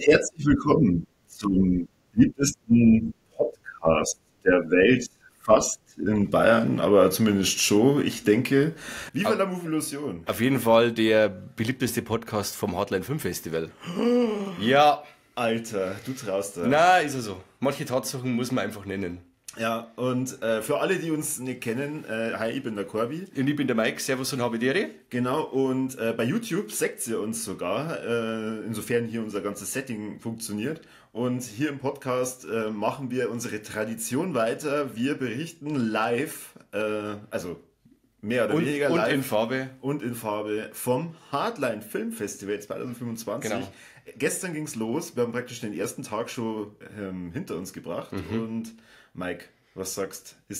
Herzlich willkommen zum beliebtesten Podcast der Welt, fast in Bayern, aber zumindest schon, ich denke. Viva la Movolution. Auf jeden Fall der beliebteste Podcast vom Hardline Film Festival. Ja. Alter, du traust da. Na, ist ja so. Manche Tatsachen muss man einfach nennen. Ja, und für alle, die uns nicht kennen, hi, ich bin der Corby. Und ich bin der Mike, servus und habe Ehre. Genau, und bei YouTube seht ihr uns sogar, insofern hier unser ganzes Setting funktioniert. Und hier im Podcast machen wir unsere Tradition weiter. Wir berichten live, also mehr oder weniger und live. Und in Farbe. Und in Farbe vom Hardline Film Festival 2025. Genau. Gestern ging's los, wir haben praktisch den ersten Tag schon hinter uns gebracht. Mhm. Und Mike, was sagst du?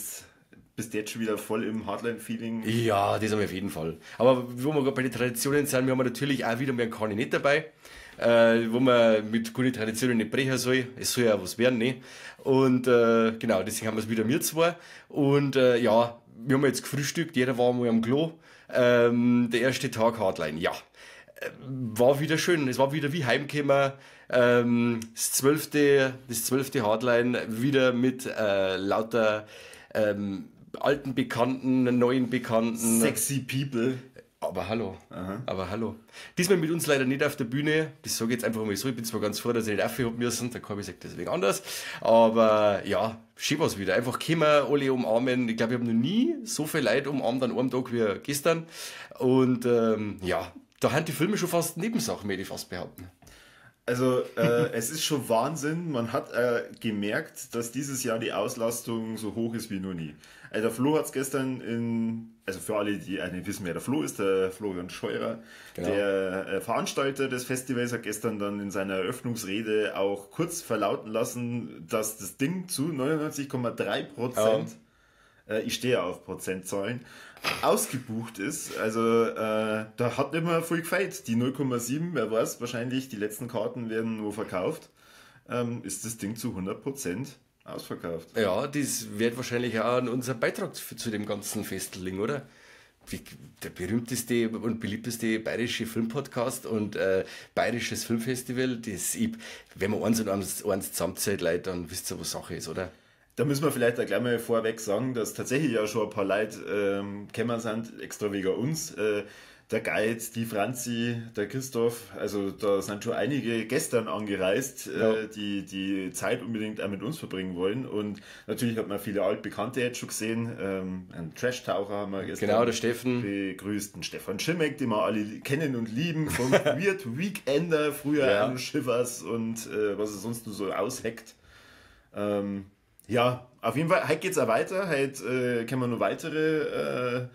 Bist du jetzt schon wieder voll im Hardline-Feeling? Ja, das haben wir auf jeden Fall. Aber wo wir gerade bei den Traditionen sind, wir haben natürlich auch wieder mal einen Kani nicht dabei, wo man mit guten Traditionen nicht brechen soll. Es soll ja was werden, ne? Und genau, deswegen haben wir es wieder mir zwei. Und ja, wir haben jetzt gefrühstückt, jeder war mal am Klo. Der erste Tag Hardline, ja. War wieder schön, es war wieder wie heimgekommen. Das 12. Hardline wieder mit lauter alten Bekannten, neuen Bekannten. Sexy People. Aber hallo. Aha. Aber hallo. Diesmal mit uns leider nicht auf der Bühne. Das sage ich jetzt einfach mal so. Ich bin zwar ganz froh, dass ich nicht aufhören hab müssen. Der Corby sagt deswegen anders. Aber ja, schön war's wieder. Einfach kommen, alle umarmen. Ich glaube, ich habe noch nie so viel Leute umarmt an einem Tag wie gestern. Und ja, da haben die Filme schon fast Nebensachen, würde ich fast behaupten. Also es ist schon Wahnsinn, man hat gemerkt, dass dieses Jahr die Auslastung so hoch ist wie noch nie. Also der Flo hat es gestern also für alle, die nicht wissen, wer der Flo ist, der Florian Scheurer, genau. Der Veranstalter des Festivals, hat gestern dann in seiner Eröffnungsrede auch kurz verlauten lassen, dass das Ding zu 99,3%, ja. Ich stehe ja auf Prozentzahlen, ausgebucht ist. Also da hat nicht mehr viel gefällt. Die 0,7, wer weiß, wahrscheinlich die letzten Karten werden nur verkauft, ist das Ding zu 100% ausverkauft. Ja, das wird wahrscheinlich auch unser Beitrag zu dem ganzen Festling, oder? Der berühmteste und beliebteste bayerische Filmpodcast und bayerisches Filmfestival, das, wenn man eins und eins zusammenzählt, Leute, dann wisst ihr, was Sache ist, oder? Da müssen wir vielleicht auch gleich mal vorweg sagen, dass tatsächlich ja schon ein paar Leute gekommen sind, extra wegen uns. Der Guide, die Franzi, der Christoph, also da sind schon einige gestern angereist, ja. die Zeit unbedingt auch mit uns verbringen wollen. Und natürlich hat man viele Altbekannte jetzt schon gesehen. Einen Trash-Taucher haben wir gestern. Genau, der Steffen. Begrüßt, den Stefan Schimek, den wir alle kennen und lieben, vom Weird Weekender, früher ja. an Shivers und was er sonst nur so ausheckt. Ja, auf jeden Fall, heute geht's auch weiter, heute kennen wir noch weitere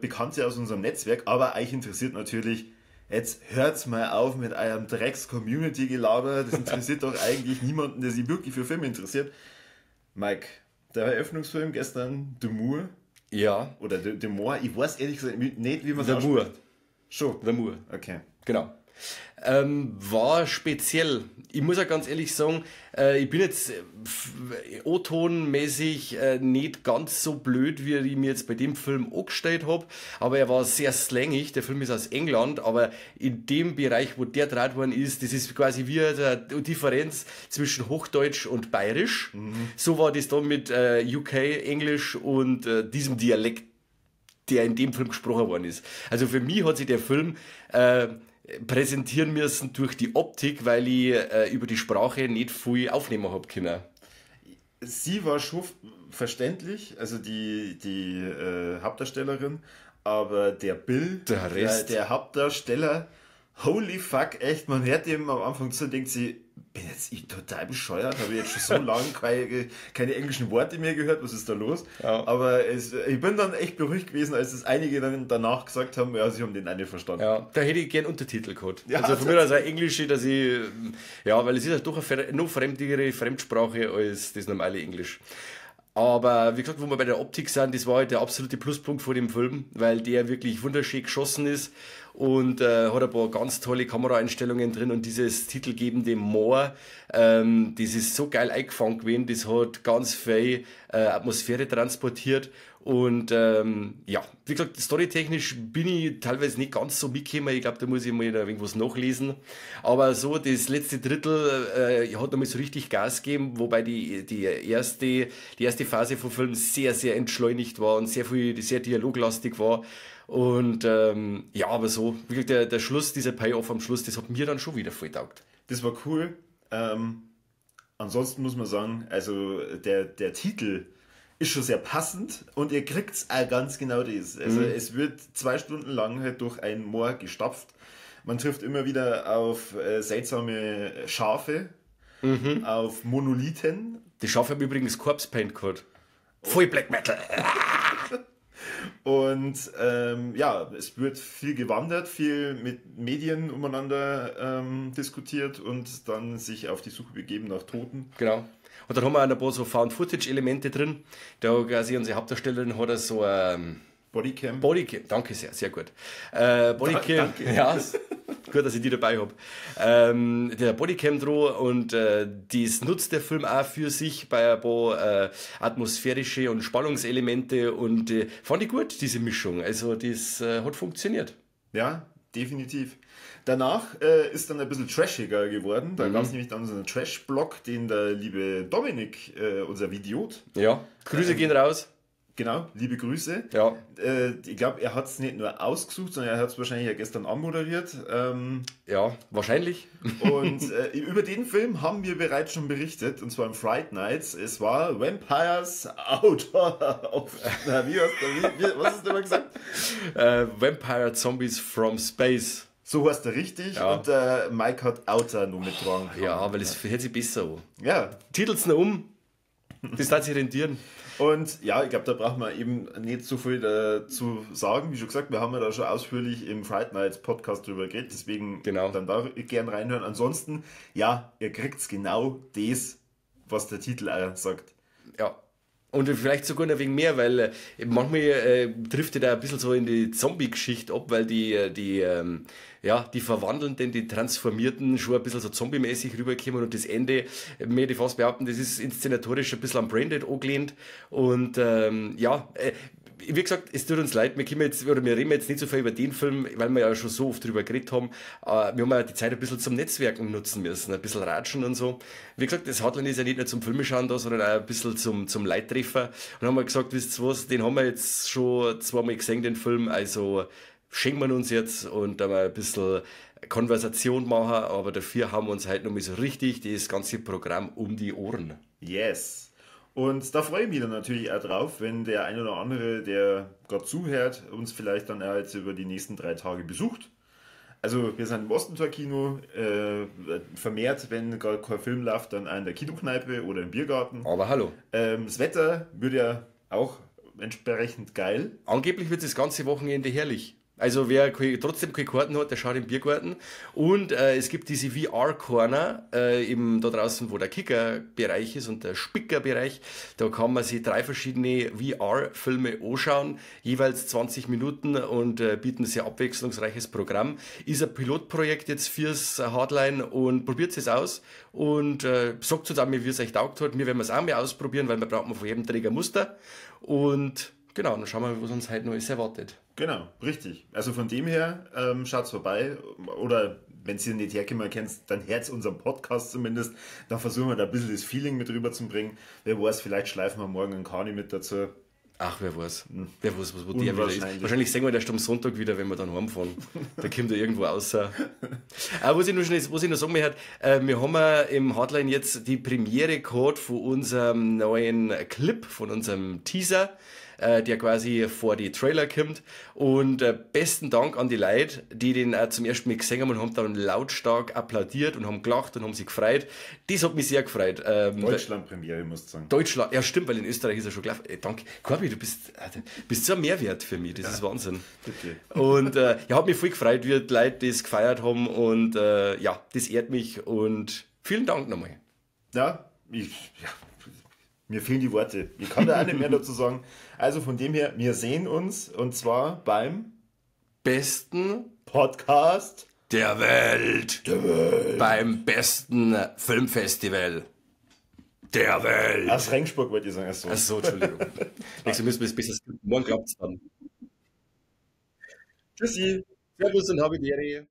Bekannte aus unserem Netzwerk, aber euch interessiert natürlich, jetzt hört's mal auf mit eurem Drecks-Community-Gelaber, das interessiert doch eigentlich niemanden, der sich wirklich für Filme interessiert. Mike, der Eröffnungsfilm gestern, The Moor. Ja. Oder The Moor, ich weiß ehrlich gesagt nicht, wie man es The Moor. Schon. The Moor. Okay. Genau. War speziell. Ich muss auch ganz ehrlich sagen, ich bin jetzt O-Ton-mäßig nicht ganz so blöd, wie ich mir jetzt bei dem Film angestellt habe, aber er war sehr slangig. Der Film ist aus England, aber in dem Bereich, wo der draht worden ist, das ist quasi wie die Differenz zwischen Hochdeutsch und Bayerisch. Mhm. So war das dann mit UK, Englisch und diesem Dialekt, der in dem Film gesprochen worden ist. Also für mich hat sich der Film präsentieren müssen durch die Optik, weil ich über die Sprache nicht viel aufnehmen habe können. Sie war schon verständlich, also die Hauptdarstellerin, aber der Bill, der Rest. Der Hauptdarsteller, holy fuck, echt, man hört dem am Anfang zu und denkt sie, bin jetzt ich total bescheuert, habe ich jetzt schon so lange keine englischen Worte mehr gehört, was ist da los? Ja. Aber ich bin dann echt beruhigt gewesen, als es einige dann danach gesagt haben, ja, sie haben den einen verstanden. Ja, da hätte ich gern Untertitel gehabt. Ja, also von mir aus auch Englische, dass ich, ja, weil es ist ja doch eine noch fremdigere Fremdsprache als das normale Englisch. Aber wie gesagt, wo wir bei der Optik sind, das war halt der absolute Pluspunkt vor dem Film, weil der wirklich wunderschön geschossen ist. und hat ein paar ganz tolle Kameraeinstellungen drin und dieses titelgebende Moor, das ist so geil eingefangen gewesen, das hat ganz viel Atmosphäre transportiert. Und ja, wie gesagt, storytechnisch bin ich teilweise nicht ganz so mitgekommen. Ich glaube, da muss ich mal irgendwas nachlesen. Aber so das letzte Drittel hat nochmal so richtig Gas gegeben, wobei die erste Phase vom Film sehr, sehr entschleunigt war und sehr viel, sehr dialoglastig war. Und ja, aber so, wirklich der Schluss, dieser Payoff am Schluss, das hat mir dann schon wieder voll taugt. Das war cool. Ansonsten muss man sagen, also der Titel ist schon sehr passend und ihr kriegt's auch ganz genau das. Also es wird 2 Stunden lang halt durch ein Moor gestapft. Man trifft immer wieder auf seltsame Schafe, auf Monolithen. Die Schafe haben übrigens Corpse Paint gehabt. Voll Black Metal! Und ja, es wird viel gewandert, viel mit Medien umeinander diskutiert und dann sich auf die Suche begeben nach Toten. Genau. Und dann haben wir auch ein paar so Found-Footage-Elemente drin. Da quasi unsere Hauptdarstellerin hat so Bodycam. Bodycam, danke sehr, sehr gut. Bodycam, danke. Ja, gut, dass ich die dabei hab. Der Bodycam dran und das nutzt der Film auch für sich bei ein paar atmosphärische und Spannungselemente und fand ich gut, diese Mischung. Also das hat funktioniert. Ja, definitiv. Danach ist dann ein bisschen trashiger geworden. Da gab's nämlich dann so einen Trash-Block, den der liebe Dominik, unser Vidiot. Ja, Grüße gehen raus. Genau, liebe Grüße. Ja. Ich glaub, er hat's nicht nur ausgesucht, sondern er hat's wahrscheinlich ja gestern anmoderiert. Ja, wahrscheinlich. Und über den Film haben wir bereits schon berichtet, und zwar im Fright Nights. Es war Vampires Out of... Na, wie hast du, wie, was hast du immer gesagt? Vampire Zombies from Space. So heißt er richtig, ja. Und Mike hat Outer nur mit dran. Ja, weil es hört sich besser an. Ja. Titelt's noch um. Das darf sich rentieren. Und ja, ich glaub, da braucht man eben nicht so viel dazu sagen. Wie schon gesagt, wir haben ja da schon ausführlich im Fright Nights Podcast drüber geredet, deswegen dann da gern reinhören. Ansonsten, ja, ihr kriegt's genau das, was der Titel auch sagt. Ja. Und vielleicht sogar noch ein wenig mehr, weil manchmal trifft er da ein bisschen so in die Zombie-Geschichte ab, weil die Verwandelnden, die Transformierten schon ein bisschen so zombie-mäßig rüberkommen und das Ende, möchte ich fast behaupten, das ist inszenatorisch ein bisschen am Branded angelehnt. Und wie gesagt, es tut uns leid, wir kommen jetzt, oder wir reden jetzt nicht so viel über den Film, weil wir ja schon so oft drüber geredet haben. Wir haben ja die Zeit ein bisschen zum Netzwerken nutzen müssen, ein bisschen ratschen und so. Wie gesagt, das Hardline ist ja nicht nur zum Filme schauen da, sondern auch ein bisschen zum Leittreffen. Und haben wir gesagt, wisst ihr was, den haben wir jetzt schon zweimal gesehen, den Film, also schenken wir uns jetzt und dann mal ein bisschen Konversation machen, aber dafür haben wir uns halt nochmal so richtig das ganze Programm um die Ohren. Yes. Und da freue ich mich dann natürlich auch drauf, wenn der ein oder andere, der gerade zuhört, uns vielleicht dann auch jetzt über die nächsten 3 Tage besucht. Also wir sind im Ostentor-Kino, vermehrt, wenn gerade kein Film läuft, dann auch in der Kinokneipe oder im Biergarten. Aber hallo. Das Wetter wird ja auch entsprechend geil. Angeblich wird das ganze Wochenende herrlich. Also wer trotzdem keine Karten hat, der schaut im Biergarten. Und es gibt diese VR-Corner, eben da draußen, wo der Kicker-Bereich ist und der Spicker-Bereich. Da kann man sich 3 verschiedene VR-Filme anschauen, jeweils 20 Minuten und bieten ein sehr abwechslungsreiches Programm. Ist ein Pilotprojekt jetzt fürs Hardline und probiert es aus und sagt uns auch mal, wie es euch taugt hat. Wir werden es auch mal ausprobieren, weil wir brauchen von jedem Träger Muster. Und genau, dann schauen wir mal, was uns heute noch alles erwartet. Genau, richtig. Also von dem her, schaut's vorbei. Oder wenn ihr nicht herkommen könnt, dann hört's unseren Podcast zumindest. Dann versuchen wir da ein bisschen das Feeling mit rüberzubringen. Wer weiß, vielleicht schleifen wir morgen einen Kani mit dazu. Ach, wer weiß. Wer weiß, wo der wieder ist. Wahrscheinlich sehen wir den erst am Sonntag wieder, wenn wir dann heimfahren. Da kommt er irgendwo raus. Was ich noch sagen möchte, wir haben ja im Hardline jetzt die Premiere gehabt von unserem neuen Clip, von unserem Teaser, der quasi vor die Trailer kommt. Und besten Dank an die Leute, die den auch zum ersten Mal gesehen haben und haben dann lautstark applaudiert und haben gelacht und haben sich gefreut. Das hat mich sehr gefreut. Deutschland-Premiere, musst du sagen. Deutschland, ja stimmt, weil in Österreich ist er schon gelaufen. Danke. Corby, du bist so ein Mehrwert für mich, das ist Wahnsinn. Bitte. Und ja, hat mich voll gefreut, wie die Leute das gefeiert haben und ja, das ehrt mich und vielen Dank nochmal. Ja, mir fehlen die Worte. Ich kann da auch nicht mehr dazu sagen. Also von dem her, wir sehen uns und zwar beim besten Podcast der Welt. der Welt. Beim besten Filmfestival der Welt. Aus Regensburg wollte ich sagen. Achso. Ach so, Entschuldigung. Nächstes Mal müssen wir es besser skripten. Morgen klappt's dann. Tschüssi. Servus und habe die Ehre.